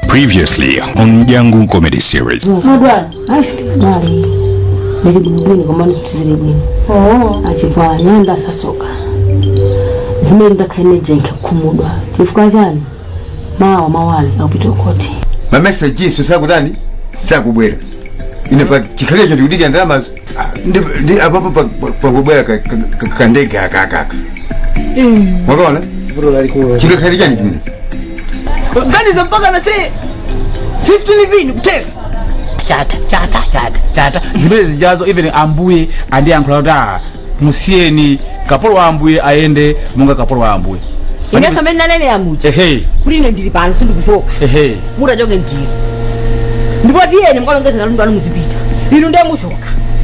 Previously on Mdyangu Comedy Series. Madwala ayi, sindinadwale, ndili bwinobwino, komano zili bwino. Achipwanya ndasasoka zimene ndakhale jenke kukhumudwa chifukwa chani? Mawa mawali akupita koti. Mamesejiso sakutani, sakubwera. Ine pa chikhalecho ndikudikira ndalamazo. Ah, ndi apapo pakubwera kandege akakaka, mwakaona chingakhale chani chimene? Kuganiza mpaka na say 15 vini kuteka. Chata chata chata chata zimene zijazo, even Ambuye andiyankhula kuti musiyeni kapolo wa Ambuye ayende monga kapolo wa Ambuye. Inenso amene nanene muja kuti ine ndili pano, sindikuchoka. Mutachoke ndili ndipo tiyeni mukalongeza katundu anu, muzipita inu. Ndiye muchoka,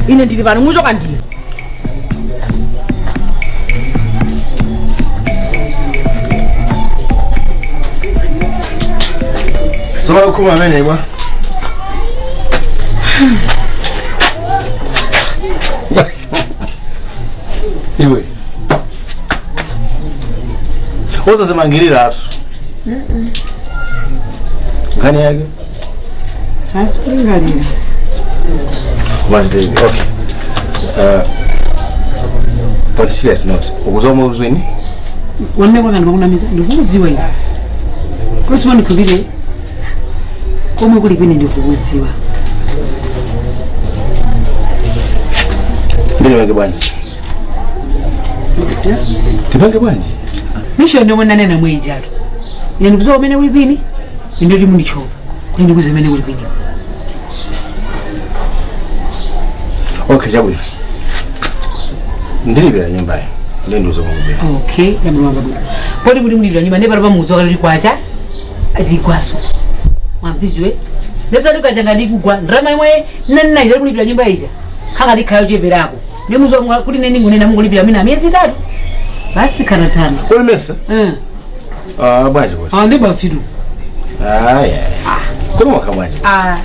ine ndili pano, muchoka ndili. Soma ukhuma amene bwa. Iwe. Usazimangirira atu. Nkhani yake? Asikulingalira. Was the okay. But serious note. Ukuzoma uzwini? Wanne kwanga ndimakunamiza, ndikukuziwa ine kosima ndikhulupirire komwe kuli kwine, ndikukuziwa. Ndine bwanji. Tipange bwanji? Mission ndomwe nanena mwijatu, ine ndikuziwa kumene kuli kwini, indoti mundichova kuti ndikuziwa kumene kuli kwini. Okay, chabwino. Ndilipira nyumbayo. Ndiye nduzoma kubwera. Okay, yamulwanga bwino poti kuti mulipira nyumba, ndiye pano pamudziwa kati kwacha azigwaso mwamziziwe ndesati kwacha ngati ikugwa ndalama imwe nanna ija mulipira nyumba ija khanga tikhayo cheperako, ndiye muziwa kuti nene ningunena mungulipira mina miyezi 3 basi, tikhala tano. Ulimesa? Eh. Ah, bwanji kuti. Ah, ndi basitu. Ah, yeah. Kodi mwakha bwanji? Ah,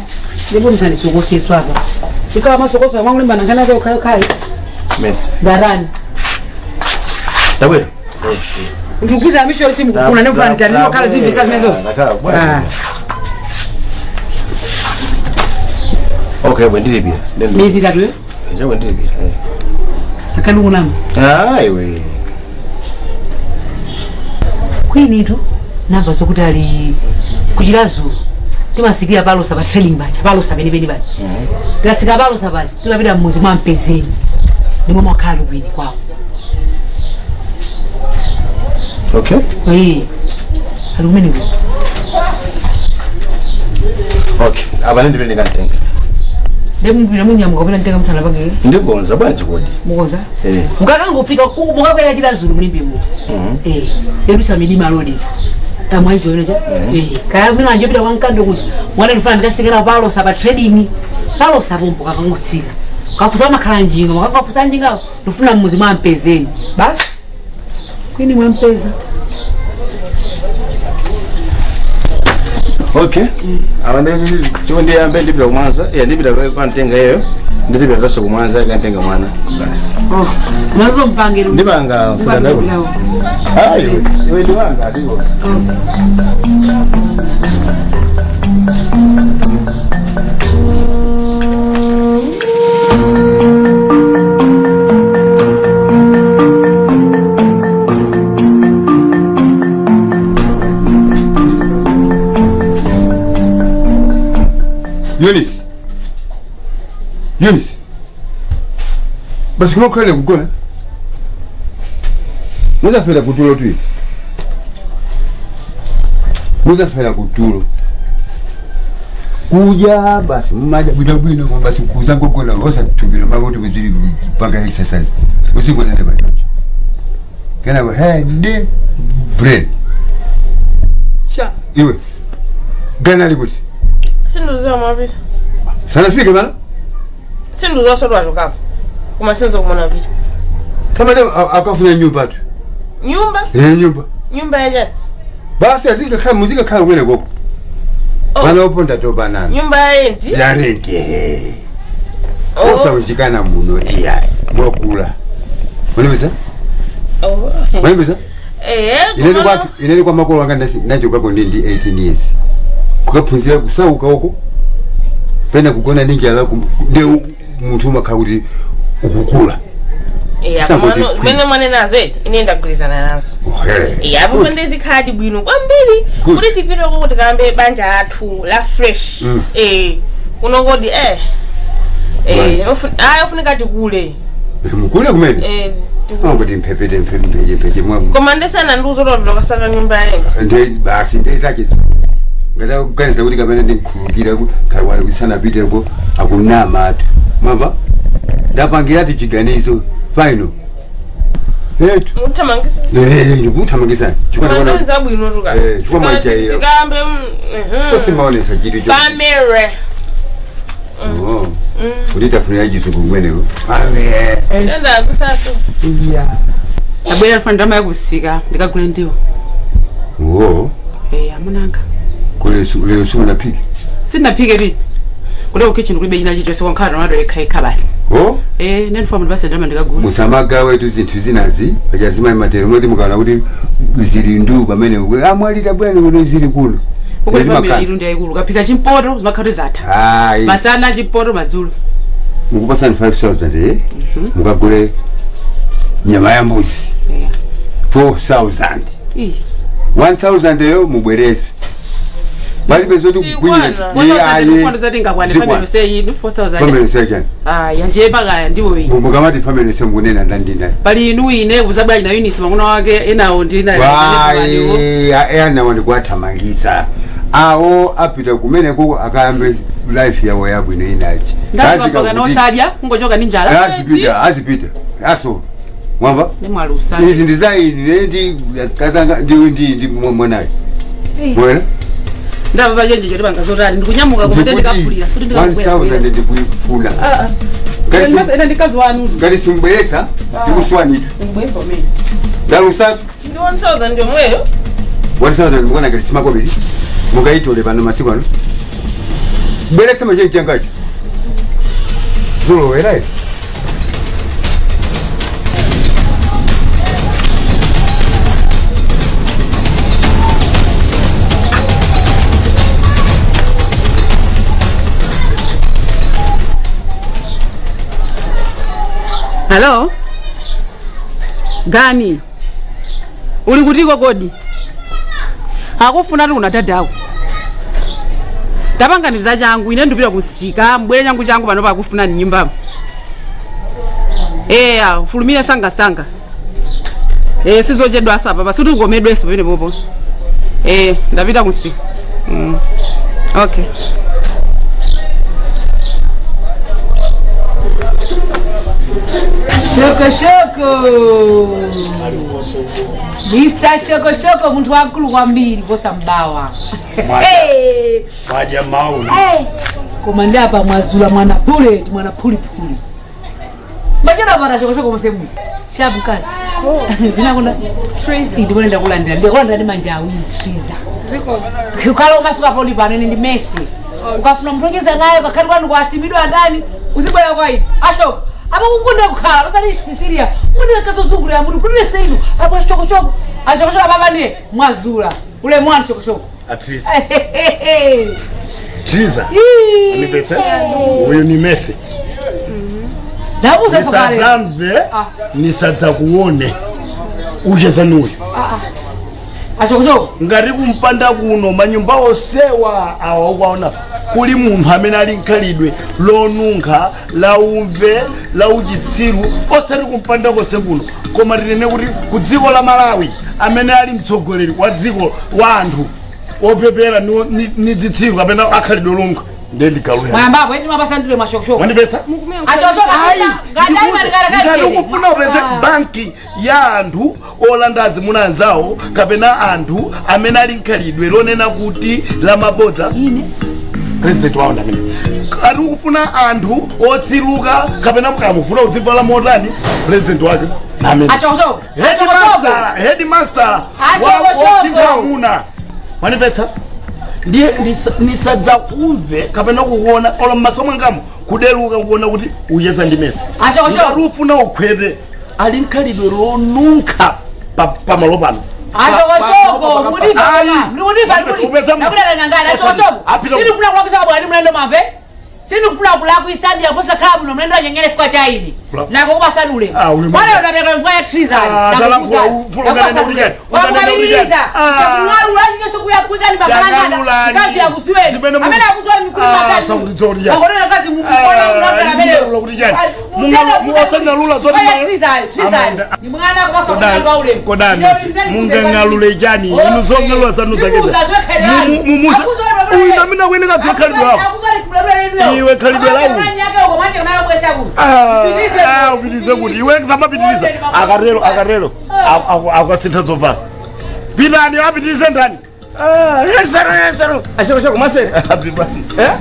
ndipo msandisokoseswa apa, ikawa masokoso mwangulimbana nkhani yako yokhayo. Mesa. Ndarani? Tabwera. Ndikukiza mishori simukufuna nemfuna nditani, zimvisa zimezozo. Ndakhala bwanji. Okay, bwe ndilipira. Ndiye Miyezi 3 yo? Chabwe, ndilipira. Eh. Sakali kunama. Ah, iwe. Kwinitu namva zokuti ali kuchilazulu, timasikira palosa pa training pacha, palosa penipeni pacha. Tikatsika palosa pacha timapita mmuzi mwa Mpezeni, ndimwe mwakhala kwini kwawo. Okay. Eh, ali kumeneko. Okay. Apa ndipite ndikantenga. Ndemupita munyamuka kupita mtenga msana pange? Ndikonza, bwanji kodi? Mukonza. Eh. Mukakangofika mukakwera Chilazulu mlimbi muja, eh, erusa midima lodi amwaizi onecha, eh, kaya mina anjopita kwankando kuti mwana ndifana ndikasikira palosa pa trading, palosa pompo kakangosika kafusa makhala njinga, makakafusa njinga, ndifuna mmuzi mwa Mpezeni basi, kwini mwampeza. Okay. Apa ndi chomwe ndiyambe, ndipita kumwanza. Yeah, ndipita kantenga iyo. Ndilipira taso kumwanza kantenga mwana. Basi. Oh, unazo mpangelo. Ndipanga usakandako. Ah, iwe. Iwe ndipanga atiko. Eunice. Eunice. Basi kumakhalira kugona. Muzafera kutulo tu. Muzafera kutulo. Kuja basi mumaja bwino bwino koma basi kuza ngogona osathumbira makuti kuzili panga exercise. Uzigona ndi pachocho. Kenako head brain. Sha iwe. Gana ali kuti. Sinduziwa mwapita. Sanafike bana? Sinduziwa sotu achokapo. Koma sinzo kumona pita. Kamene akafuna nyumba tu. Nyumba? Eh, nyumba. Nyumba yachani? Basi azikakhala muzikakhala kumene koko. Oh. Vana oponda topanana. Nyumba ya rent? Ya rent, ehe. Oh. Osaunjikana muno iyayi. Mwakula. Mwanipeza? Oh. Mwanipeza? Eh, Ineni komano- kwa ineni kwa makolo anga ndachokako ndi 18 years. Kukaphunzira kusauka uko, pena kugona ndi njala, ndi munthu umakhala kuti ukukula. Iya, Sangoti komano zimene mwanenazo eti ine ndagwirizana nazo. Iya, apo ndizikhaladi bwino kwambiri Good. kuti tipiteko kuti tikambe banja lathu la fresh. Kuno kodi Right. ayi, ofunika tikule. Mukule kumene. Tikule. Angoti mphepete mpheche mpheche mwa. Koma ndesana ndiuzotopita kasaka nyumba yaende. Nde basi, ndezache ngatakuganiza kuti kapena ndinkhululukira kusanapiteko akunama atu. Mwamva, ndapangiratu chiganizo final etu. Muthamangisa. Ndikuthamangisani chifukwa zabwino tuka. Chifukwa mwajaira. Tikambe. Simaonesa chinthu cho. Family. Oh. Kuti tafunira chizungu kumeneko. Ame. Enda kusatu. Iya. Abwera alifuna ndalama yakusika ndikagule ndiwo. Oh. Amunanga. Kule lero simunapike? Sindinaphike pini kuti ku kitchen kulibe china chilichonse, kwankhala tomato yekha basi. Oh. Nendifuna mundipase ndalama ndikagule. Musamagawe tu zinthu zinazi pachazima matero moti mukaona kuti zili ndu pamene amwalira bwana kuno zili kuno. Ukuti Zili family makani. ilu ndi yayikulu, kaphika chimpoto zimakhala kuti zatha. Ayi. Masana chimpoto, madzulo. Mukupasani 5000, mukagule nyama ya mbuzi. 4000. Ii. 1000 yo mubwerese, palibe zoti Sikwana. kugwira. 4000 zati ingakwane Zikwana. family yonse 4000? Family sechani? Ah, yanjepa kaya ndiwo iyi. Mukamati family se mukunena ndandindani? Pali inu, ine, kuzabwera na Eunice mwamuna wake, enawo ndi na. Wayi, ena ndikuwathamangisa awo, apita kumeneko akayambe life yawo yabwino inachi. Ndapaka nosadya kungochoka ndi njala. Azipita, azipita aso, mwamva? Nemwalusa. Izi ndi za ine ndi kazanga ndi mwanayo mwena. Ndapa pachenje choti pangazotani, ndikunyamuka koma ndikapulira suti ndikakubwera. 1000 ndikuifuna. Ena ndikazi wanu. Ngati simbweresa ndikuswanita. Mbweza umene. Ndalusatu. Ndi 1000 ndiomweyo. 1000 mukona ngati simakobiri mungaitole pano masiku ano. Bweresa machenji changacho zulowera. Halo gani, uli kutiko kodi? Akufuna ti kuna dadako tapanganiza changu, ine ndipita kusika, mbwere changu changu pano pakufuna mnyumbamo. Eya, fulumire sangasanga. Sizochedwaso apa pasuti ukomedwenso pamene popo. Ndapita kusika. Okay. Shoko shoko. Mr. Shoko shoko, munthu wamkulu kwambiri kosa mbawa. Hey. Mwaja mauna. Hey. Koma ndi apa mwazula mwana bullet, mwana phulipuli. Machona pata shoko shoko mose muti. Shabu kazi. Zinakonda. Triza. Ndibone ndakulandira. Ndakulandira ndi manja awiri, Triza. Ziko. Ukhala umasuka poli pano, ine ndi Messi. Ukafuna mutongeza naye kakhati kwanu kwasimidwa ndani, uzibwera kwa ine. Ashoko. Apa kukunda kukhala, osati Sicilia. Mune kazozungulira mutu pulire inu. Apo shoko shoko. Ashoko shoko baba ndiye mwazula. Ule mwana shoko shoko. Atriza. Triza. Anipete. Uyu ni Messi. Ndabuza sokale. Nisadzamve, Ah. nisadzakuone. Ucheza nuyu. Ashoko shoko. Ngati kumpanda kuno manyumba osewa awa ukwaona kuli munthu amene ali nkhalidwe lonunkha la umve la uchitsiru, osati kumpanda konse kuno koma tinene kuti ku dziko la Malawi amene ali mtsogoleri wa dziko wa anthu opepera ni zitsiru kapena akhalidwe lonunkha ndiye ndigaluya. Mwayambapo eni mapasa ndile mwashoko shoko. Mwandipetsa? Ashoko shoko. Ayi, Ngandani ndikuze, ngati ukufuna upeze banki ya anthu olanda azimuna anzawo kapena anthu amene ali nkhalidwe lonena kuti la mabodza, president wawo ndamene. Ati ukufuna anthu otsiluka kapena mukamufuna udzivala motani, president wake amene. Ashoko shoko. Headmaster, headmaster Achoko, wasintha amuna. Manipetsa? Ndiye nisadzakumve kapena kukuona olo mmaso mwangamo kudeluka kuona kuti uyeza ndi Mesi. Achoko, choko. Ngati ufuna ukhwete ali nkhalidwe lonunkha pamalo pano. Achokochoko, mudipa mudipa nakula ngangana achokochoko. Sindikufuna kulakwisa bwana mlendo mave. Sindikufuna kulakwisa ndi aposa khala bwino mlendo anyengere fuka chaini. Nako kubasanule. Bwana unataka mvua ya treason. Wakubaliliza. Chakung'alu inyo sokuya kuika ni makalangana. Kazi ya kusiwe. Amene akuziwa mikulu makazi. Wakonena kazi mukona kulanga amene. Munga lula zoti ni mwana kwa sababu ule. Kodani mungang'alule jani inu zong'alula zanu zakeza. Mumusa uyu namina kuyeneka dzokhalidwe wako. Iwe khalidwe lawo. Ah, upitirize kuti iwe tamapitiriza. Akatero akatero akasintha zovala. Pitani apitirize ndani. Ah, yesero yesero. Ashoko masere.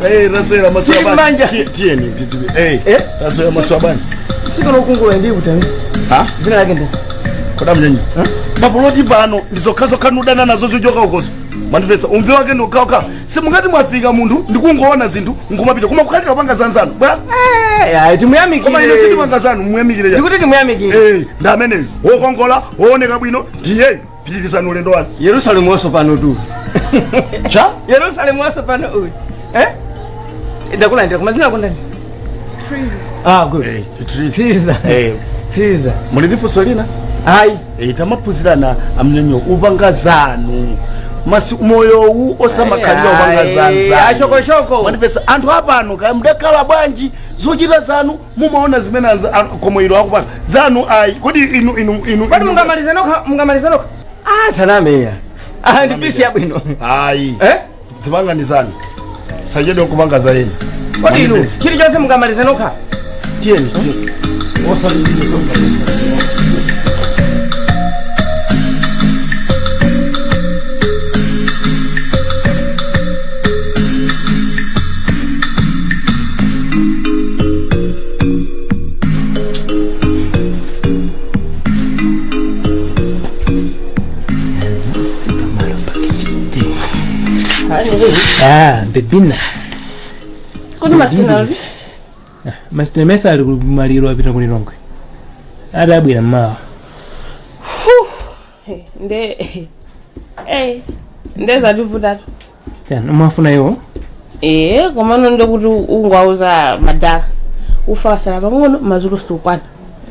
Eh, rasera maswa bani. Tieni titibi. Eh, rasera maswa bani. Siko nokungula ndi kutani. Ha? Zina lake ndi. Koda mnyenyi. Mapoloti pano ndizokhazo nudana nazo zochoka ukozo. Mandipetsa umve wake ndokhaokha. Simungati mwafika munthu ndikungoona zinthu ngumapita koma kukhalira panga zanzanu. Bwa? Eh, ayi timuyamikire. Koma ine sindipanga zanu muyamikire. Ndikuti timuyamikire. Eh, ndi ameneyo. Wokongola, wooneka bwino, ndiye pitirizani ulendo wanu. Yerusalemu waso pano tu. Cha? Yerusalemu waso pano uyu. Eh? Ndakulandira koma zina kundani? Ah, good. Eh, Triza. Eh, Triza. muli ndi funso lina? Ayi. Eh, tamaphunzirana amnyonyo upanga zanu. Masi moyowu osamakhalira upanga zanzanu. Achokochoko. Mandipetsa anthu apano kaya mudakhala bwanji zochita zanu mumaona zimene komoyiro akupanga zanu ayi kodi inu inu inu Kodi mungamalize nokha mungamalize nokha. Ah, sanameya. Ah, ndi pisi yabwino. Ayi. Eh? Zipangani zanu. Sachedwa kupanga za inu. Kodi inu chilichonse mungamalize nokha. Tiyeni tiyeni. Osalilile songa. Ah, bebina. Kodi masina ali? Masina mesa ali kumaliro apita kulilongwe. Adabwera mmawa. Nde eh nde zativutatu. Tena umafuna iwo? Eh, komano ndekuti ungwauza madala. Ufa wasala pang'ono mazulu sukwana.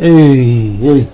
Eh, eh.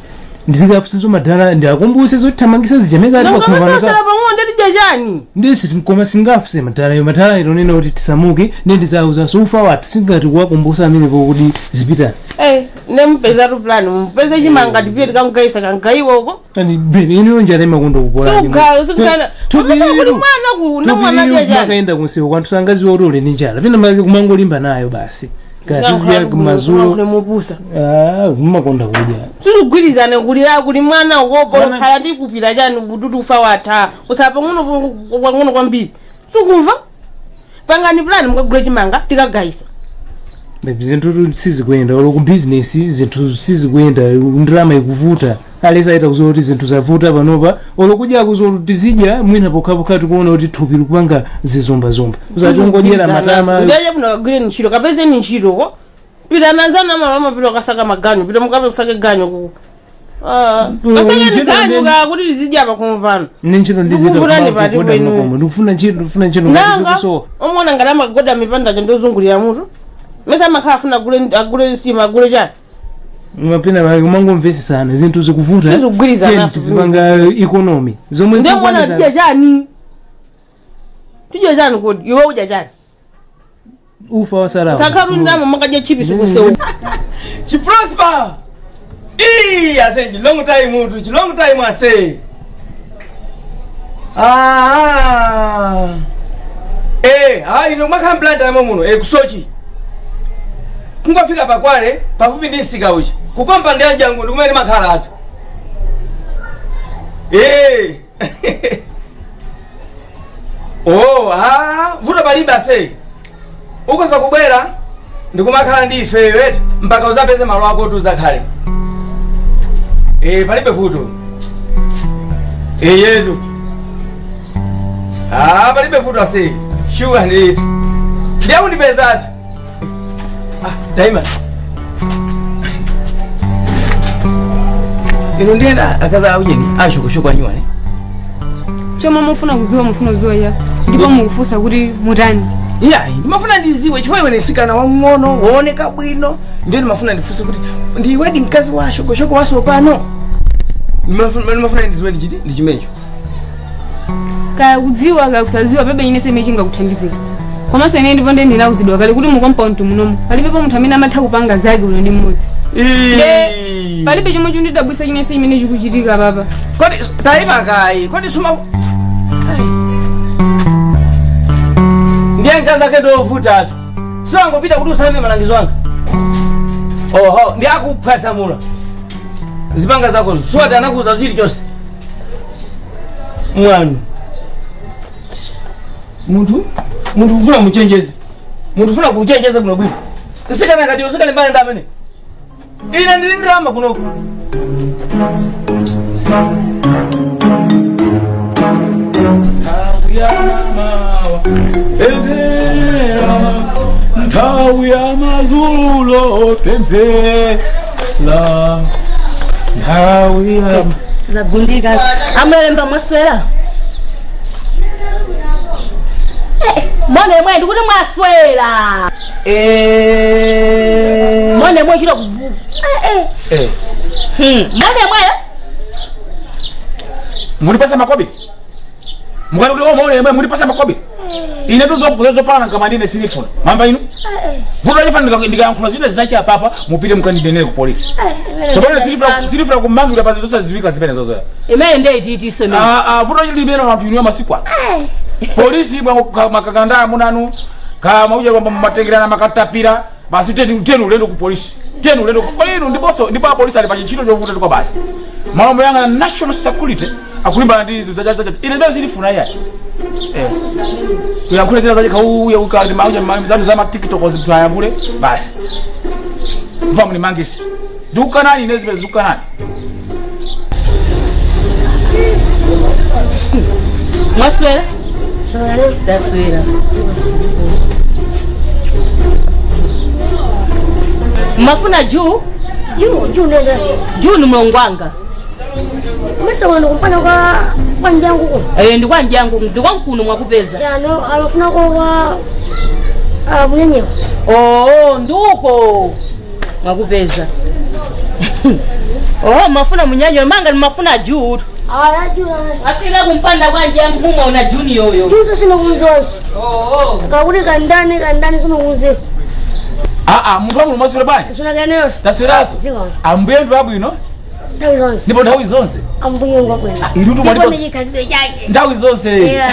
Ndizikafusizo madala ndiakumbuse zothamangisa zijameza ali Nonga pakhoma masala pang'ono ndetidya chani? Ndisi koma singafuse madala yo madala ilo nena kuti tisamuke ndendizauza sufa watu singati kuwakumbusa amene pokuti zipitani. Eh, nemupeza plan mupeze chimanga tipite tikamugayisa kangaiwoko. Ani baby ino njala imakonda kupola. Sukhala sukhala. Komasa kuti mwana ku namwana dya chani? Makaenda kunsewu kwanthu sangaziwa kuti uli ndi njala. Pena make kumangolimba nayo basi. Kati kumazulu. Mupusa. Ah, mumakonda kudya. Sitigwirizane kulira kuli mwana ukopo khala ndi kupita chani bududu ufa watha. Usapa pang'ono pang'ono kwambiri. Sukumva? Pangani plan mukagule chimanga tikagayisa. Baby zinthu sizikuyenda olo ku business zinthu sizikuyenda ndalama ikuvuta. Alesa aita kuzowa kuti zinthu zavuta panopa olo kudya kuzowa kuti tizidya mwina pokhapokha tikuona kuti thupi likupanga zizombazomba. Usatingodyera matama. Ndiye bwino kagwire ntchito kapezeni ntchitoko. Pita nanzana mama pita kasaka maganyu pita mukape kusake ganyu ku. Ah, kasake ganyu ka kuti tizidya pakhomo pano. Ine ntchito Ndikufuna pati kwenu. ndikufuna ntchito ndikufuna ntchito Nanga kusowa. omona ngati amagoda mipanda ndozungulira mutu. Mesa amakhala afuna agule sima agule chani. Mapena make kumangomvesesana zinthu zikuvuta. Sizikugwirizana. Tizipanga economy. Zomwe Ndiye mwana tidya chani? Tidya chani kodi iwe udya chani? Ufa wasalawa. Sakhalu ndama makadya chips kusewu. Chiprosper. Ii, ase long time mutu, long time ase. Ah. Eh, ah ino makhala blanda muno, eh kusochi. Kungafika pakwale, pafupi ndi nsika uchi. Kukomba ndi anjangu ndikumene makhala atu. Eh. Oh, ah, vuto palibe ase. Ukoza kubwera ndikumakhala ndi ifeyo eti mpaka uzapeze malo ako kuti uzakhale. Eh, palibe vuto. Eh, yetu. Ah, palibe vuto ase. Shuga nditu. Ndiye undipezatu. Ah, Diamond. Ino ndiye akaza aujeni ashokoshoko anyuwa ne. Chomwe mufuna kudziwa, mufuna kudziwa ya ndipo mukufunsa kuti mutani? Iyayi, ndimafuna ndiziwe chifukwa iwe msikana wang'ono wooneka bwino, ndiye ndimafuna ndifunse kuti ndiwedi mkazi wa shokoshoko waso pano. Ndimafuna ndiziwe ndichiti ndichimecho. Kaya kudziwa kaya kusadziwa, palibe inenso imene chingakuthandizira. Komanso ine ndipo ndiye ndinauzidwa kale kuti mu compound munomu palibepo munthu amene amatha kupanga zake uno ndi mmodzi. Nde palibe chomwe chondidabwisa chinenso chimene chikuchitika papa. Kodi tayima kayi, kodi suma ndiye mkazi ake ndovutatu siwangopita kuti usamve malangizo anga? Oho, ndi akuphwasamula zipanga zakozo, siwati anakuuza chilichonse mwanu. Munthu kufuna muchenjeze, munthu funa kuchenjeza bwino bwino. Msikana ngati uzikalimbana ndi amene ine ndili ndalama kunoku. Nthawi ya madzulo pemphera, nthawi ya Zagundika amalemba mwaswera. Mwana yemwe ndikuti mwaswera. Mwana yemwe chita kuvu. Mwana yemweyo. Mulipasa makobi, mukati kuti omwe yemwe mulipasa makobi. Ine tuzopana kama ndine silifuna mamba inu vuto lifana ndikayankhula zina zachi apapa mupite mukandinenere ku polisi. Sopano silifuna kumangidwa pa zinthu zosadziwika zimene zozoya. Imene ndiye ititiso imene. Ah, ah, vuto limene anthu inu masiku ano polisi bwa makakanda munanu kama uja kwamba matengerana makatapira basi teni teni ulendo ku polisi, teni ulendo kwa inu. Ndiponso ndipo apolisi ali pa ntchito chovuta ndiko basi malombo yanga national security akulimbana ndi izo zacha ine ndiyo silifuna iya kuyankhula zina zache kauya ukali mauja zanu za matiktok zitayambule basi mva mnimangisi ndikukanani ine zimene zikukanani. Mwaswera? Taswera. Mafuna juu? Juu, juu nenda. Juu ni mlongo wanga. Umesa wano kumpana kwa njangu ko. Ndi kwa njangu, ndi kwa mkuno mwakupeza. Ya no, alofuna kwa munyenyewo. Oh, nduko. Mwakupeza. Oh, mafuna munyanyo manga ni mafuna juu. Ah, juu. Afika kumpanda kwa njangu mumwa una junior yoyo. Juu sasa sina kunzozo. Oh. Kakuli kandani sina kunze. Ah, ah, mtu wangu maswera bani? Sina ganeyo. Tasweraso. Ziko. Ambuye ndo abwino. Nthawi zonse. Ndipo nthawi zonse. Ambuye ngwabwino. Irutu mwalipo. Ndipo chikhalidwe chake. Nthawi zonse. Yeah.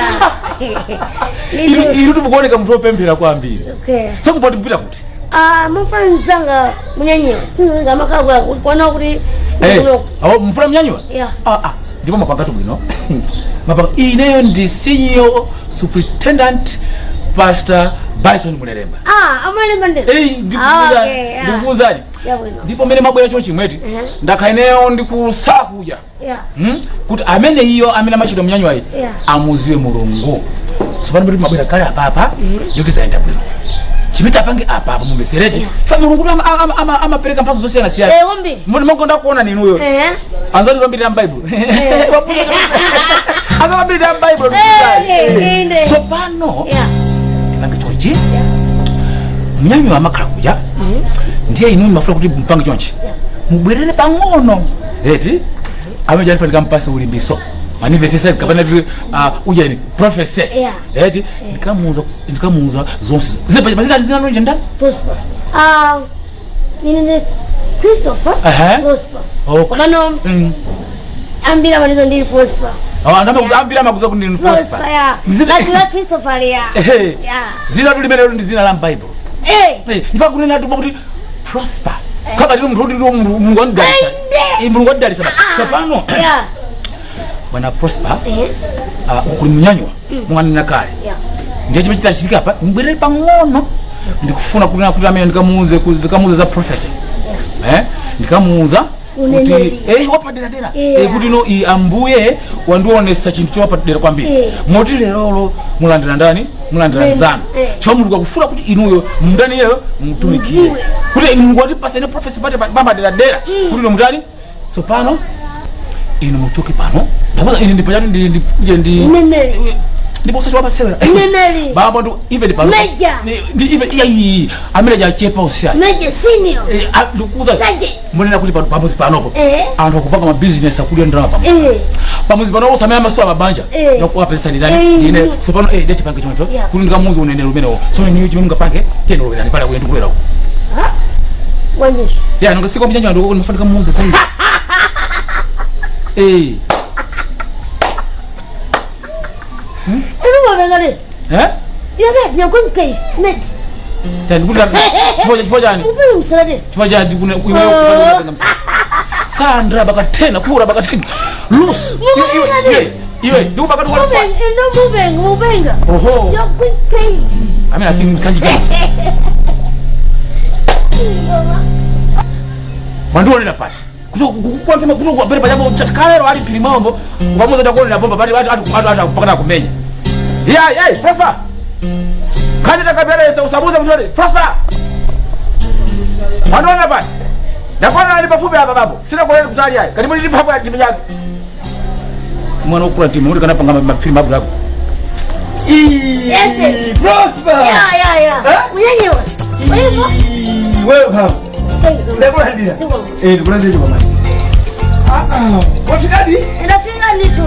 Irutu mukuoneka mtu wopemphera kwambiri. Okay. So mpoti mpita kuti? Ah, mufuna nzanga munyanyiwa. Tinonga makabwa kuona kuti Awo mfuna munyanyiwa? Yeah. Ah, ah, ndipo mapangatu bwino. Mapanga ineyo ndi senior superintendent Pastor Bison Mulelemba. Ah, amalemba ndi. Ndikukuuzani. Yabwino. Ndipo mene mabwera chochi mweti. Ndakha ineyo ndikusakuja. Yeah. Kuti amene iyo amene amachita munyanyiwa iyi Yeah. amuziwe Mulungu. So pano kuti mabwera kale apapa ndikuti zayenda bwino. Chimene apange apapa mumveserete. Fa Mulungu amapereka mphatso zosiyana-siyana. Kwambiri. Mbona mongo kuona ninuyo. Anzati kwambiri na Bible. Anzati kwambiri na Bible. So pano tipange chonchi. Munyanyiwa amakhala kuja. Ndiye inu mafuna kuti mpange chonchi. Mubwerere pang'ono. Eti amene jalifa ndikampasa ulimbiso. Manivesesa kapana uja ni professor. Eti ndikamuuza zonse. Zepa pasita zina nje ndani? Prosper. Nini ni Christopher? Prosper. Oh. Komano ambira manizo ndi Prosper. Ah, ndamakuza ambira makuza kuti ndi Prosper. Prosper ya. Lazima Christopher ya. Ya. Zina tulimene ndi zina la Bible. Ifa kunena tupo kuti Prosper. Kaka ndilo mndu ndilo Mulungu wanidalisa. Mulungu wanidalisa. So pano. Yeah. Bwana Prosper. Ukuli munyanywa. Mwanina kale. Yeah. Ndiye chimene chitachitika apa, mbwerere pang'ono. Ndikufuna kuti amene ndikamuuze za professor. Ndikamuuza kuti wapadera dera. Kuti no ambuye wandionesa chinthu chowapadera kwambiri. Moti lerolo mulandira ndani? Mulandira nzanu. Chifukwa Mulungu akufuna kuti inuyo mndani yeyo mutumikire. Kuti Mulungu watipasa ine prophecy pate pamadera dera. Kuti ino mutani? So pano Inu muchoke pano. Ndapoza ine ndipachatu ndi ndi ndi Mneneri. Ndipo usachoka pasewera. Mneneri. Baba ndu even pano. Major. Ndi even iya amene jachepa usiya. Major senior. Ndikuza. Sergeant. Munena kuti pano pamuzi panopo. Eh. Anthu akupanga ma business akudya ndalama pamuzi. Eh. Pamuzi pano osamaya maso amabanja. Eh. Ndakuwapezesa ndi ndani? Eh. Ndine so pano ndeti pange choncho. Yeah. Kuti ndikamuuze uneneri umenewo. So niyo chimwe mungapange teno lowera pala kuyenda kulera uko. Ha? Wanjisho. Ya nonga siko mnyanyo ndiko ndimafuna ndikamuuze sasa. Eh. Inu mabengale. Eh? You're you're going crazy. Mate. Tani kuda chifo chani? Upende msalade. Chifo chani kuna iwe Sandra bakatena kura bakatena. Loose. Iwe iwe ndiko bakati wala. Ndo mubenga mubenga. Oho. You're going crazy. I mean I think msanji gani. Wandiona pati. Kuto kuto pere pajambo chakalero ali pili mambo ukamuza takuona bomba bali watu watu kupakana kumenya. Yeah, yeah, Prosper. Kani takabere usabuze mtole. Prosper. Wandiona pati. Ndakona ali pafupi hapa babu. Sina kuona kutali hai. Karibu nilipo hapo timu yako. Mwana ukula timu muri kana panga mafilm hapo hapo. Yes, yes. Prosper. Yeah, yeah, yeah. Unyenyewe. Ulipo? Welcome. Ndakuna ndira. Eh, ndakuna ndira mama. Ah ah. Wafika di? Ndafika ni tu.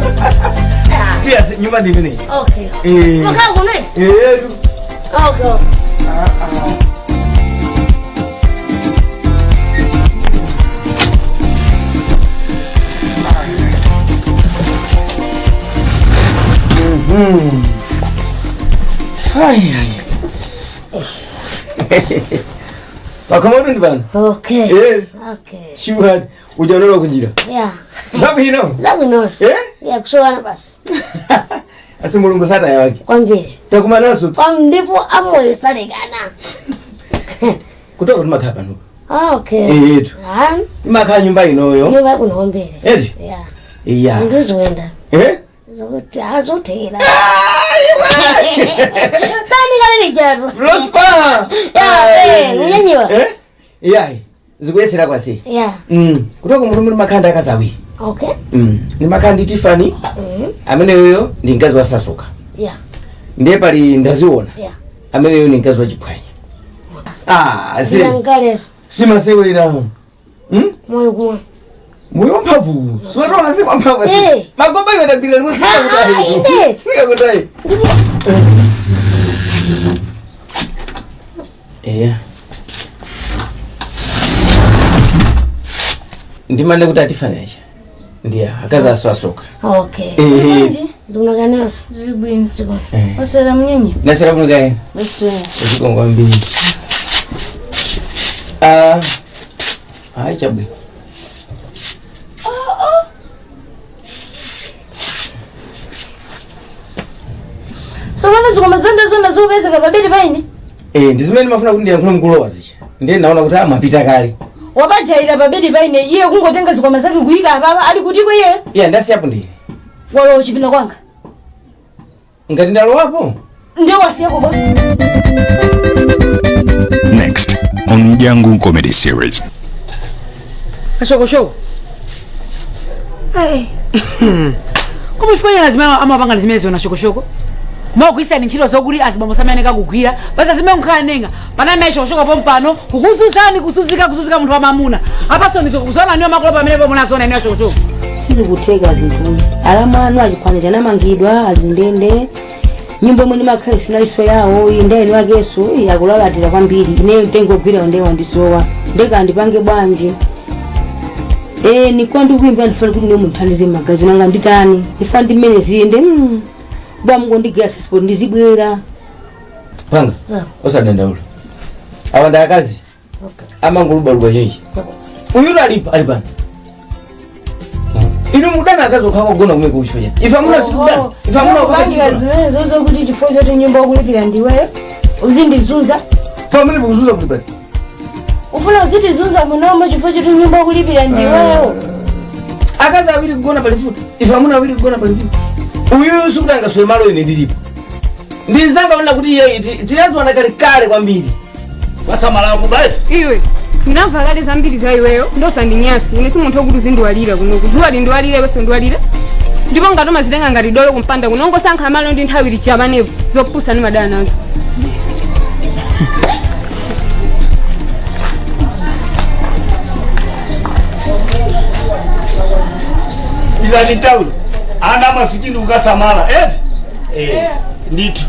Pia nyumba ndi mimi. Okay. Eh. Mkaa kuna? Eh. Okay. Ah ah. Ai ai. Pakomoto ndi bana. Okay. Eh. Okay. Shuhad ujaondoka kunjira. Yeah. Zabino. Zabino. Eh? Yeah, kusowana basi. Asi mulungu sata yake. Kwambiri. Takuma naso. Kwa ndipo amoyo salekana. Kutoka ndimakhala pano. Ah, okay. Eh yetu. Ah. Ndimakhala nyumba inoyo. Nyumba kuno kwambiri. Eti? Yeah. Yeah. Ndizoenda. Eh? Zokuti azothela. Sani kale njalo. Prosper. Yeah, eh, unyenyewa. Eh? Yeah. Zikuyesera kwasi. Yeah. Kutoka mulumu ndimakhanda akazawi. Okay. Ndimakhanda Tiffany. Ameneyo ndi mkazi wa Sasuka. Yeah. Ndiye pali ndaziona. Yeah. Ameneyo ndi mkazi wa Chiphwanya. Ah, si. Ngale. Simasewera. Moyo kumwe. Moyo mphamvu. Siwatona si mphamvu. Eh. Magomba iwe ndagwira ndikusiya kutayi. Inde. Siya kutayi. Eh. Ndimane kuti atifane acha. Ndiye akaza aswasoka. Okay. Eh. Ndunakana. Ziri bwino. Osera mnyenye. Nasera bwino kae. Osera. Usikongo mbili. Ah. Ai chabwe. So wana zikoma zanda zona zopezeka pabedi paine? Eh, ndizimene mafuna kuti ndiyankhule mkulowa zicha. Ndiye naona kuti amapita kale. Wabajaira pabedi paine iye kungotenga zikoma zake kuyika apapa ali kutiko iye? Iye ndasiyapo ndine. Walowa chipinda kwanga. Ngati ndalowapo? Ndiye wasiyako bwa. Next on Mjangu Comedy Series. Ashoko. Ai. Koma chifukwa lazima amapanga zimene zona shokoshoko. Mwakuisa ni ntchito zokuli azibambo samene kakugwira basi azime nkhala nenga paname shokoshoko pompano kukuzuzani kusuzika kusuzika munthu wamamuna apaso ndizo kuzona niyo makolo pamene pomwe nazona niyo shokoshoko. Sizikutheka zinthu alamano achiphwanya chanamangidwa ali ndende nyumba imwe ndimakhala sinaliso yawo iyi ndeni wakeso akulalatira kwambiri ineyo mtengo ogwira ndewa ndisowa ndekandipange bwanji. Eh nikuwa ndikuimba ndifuna kuti ndiye munthandize magazi nanga nditani ndifuna ndimene ziyende bwa mungu ndigira transport ndizibwera. Panga osadandaula awa ndakazi amangulubaluba nyinji uyu alipa alipana inu mudana akazi okakogona kumwe kuchoya ifa muna sikudana ifa muna kupangira zimene zozo kuti chifukwa choti nyumba ukulipira ndiweyo uzindizuza pamene bukuzuza kuti basi ufuna uzindizuza munomo chifukwa choti nyumba ukulipira ndiweyo. Akazi awiri kugona palifuta ifa muna awiri kugona palifuta uyu sikudanga swe malo ine ndilipo ndizanga ona kuti iye tinazoona kale kale kwambiri wasamala kubaye iwe Ndinamva kale zambiri za iweyo, ndosandinyasi. Ine si munthu wokuti uzindiwalira kunoku. Dzuwa lindiwalire, iwenso ndiwalire. Ndipo ngati umazitenga ngati dolo kumpanda kuno, ungosankha malo ndi nthawi lichapanepo. Zopusa ndimadana nazo. Ilani town ana masikini ukasamala eti ndithu.